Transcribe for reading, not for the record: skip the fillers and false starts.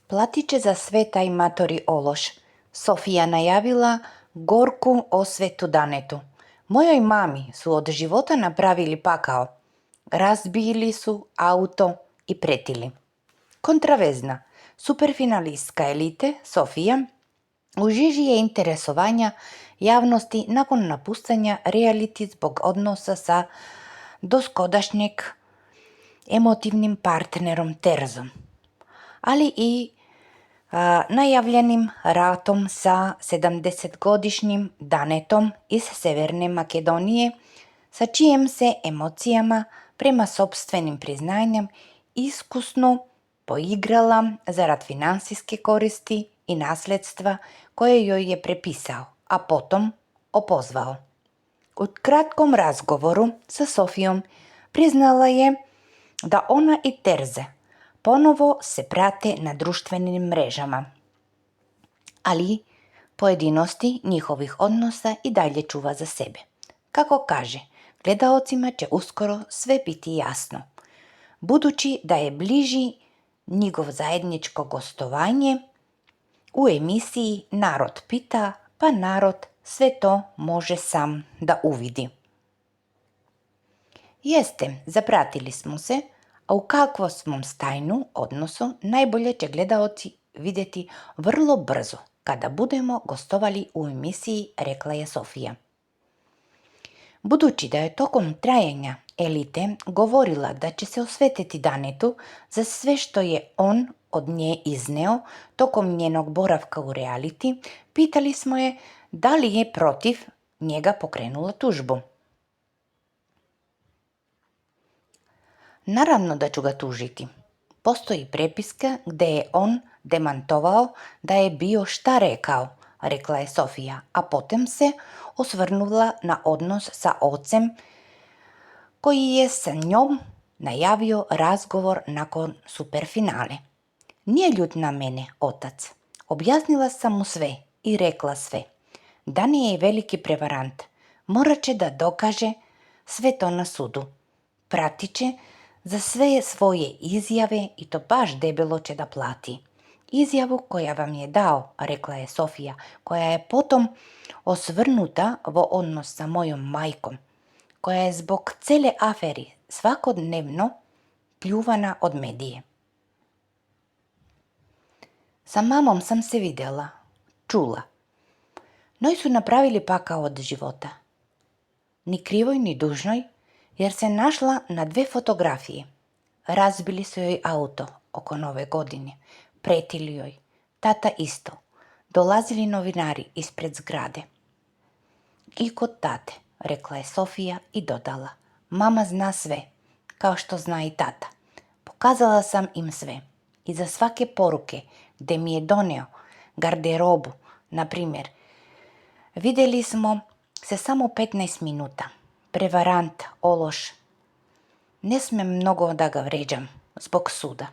Platiće za sve taj matori ološ. Sofija najavila gorku osvetu Danetu. Mojoj mami su od života napravili pakao. Razbili su auto i pretili. Kontravezna, superfinalistka elite Sofija u žiži je interesovanja javnosti nakon napuštanja reality zbog odnosa sa doskodašnjeg emotivnim partnerom Terzom, ali i najavljenim ratom sa 70-godišnjim Danetom iz Severne Makedonije, sa čijim se emocijama prema sopstvenim priznanjem iskusno poigrala zarad financijske koristi i nasljedstva koje joj je prepisao, a potom opozvao. U kratkom razgovoru sa Sofijom priznala je da ona i Terze ponovo se prate na društvenim mrežama, ali pojedinosti njihovih odnosa i dalje čuva za sebe. Kako kaže, gledaocima će uskoro sve biti jasno, budući da je bliži njegov zajedničko gostovanje u emisiji Narod pita, pa narod sve to može sam da uvidi. Jeste, zapratili smo se, a u kakvom smo stajnu odnosu najbolje će gledaoci vidjeti vrlo brzo kada budemo gostovali u emisiji, rekla je Sofija. Budući da je tokom trajanja elite govorila da će se osvetiti Danetu za sve što je on od nje izneo tokom njenog boravka u reality, pitali smo je da li je protiv njega pokrenula tužbu. Naravno da ću ga tužiti. Postoji prepiska gdje je on demantovao da je bio šta rekao, rekla je Sofija, a potom se osvrnula na odnos sa ocem koji je sa njom najavio razgovor nakon superfinale. Nije ljut na mene, otac. Objasnila sam mu sve i rekla sve. Dani je veliki prevarant. Morat će da dokaže sve to na sudu. Pratit će za sve svoje izjave i to baš debelo će da plati. Izjavu koja vam je dao, rekla je Sofija, koja je potom osvrnuta vo odnos sa mojom majkom, koja je zbog cele aferi svakodnevno pljuvana od medije. Sa mamom sam se vidjela, čula. Noj su napravili pakao od života. Ni krivoj ni dužnoj, jer se našla na 2 fotografije. Razbili su joj auto oko Nove godine, pretili joj, tata isto. Dolazili novinari ispred zgrade. I kod tate, rekla je Sofija i dodala. Mama zna sve, kao što zna i tata. Pokazala sam im sve. Iza svake poruke gdje mi je doneo garderobu, na primjer, vidjeli smo se samo 15 minuta. Prevarant, ološ. Ne smijem mnogo da ga vređam zbog suda.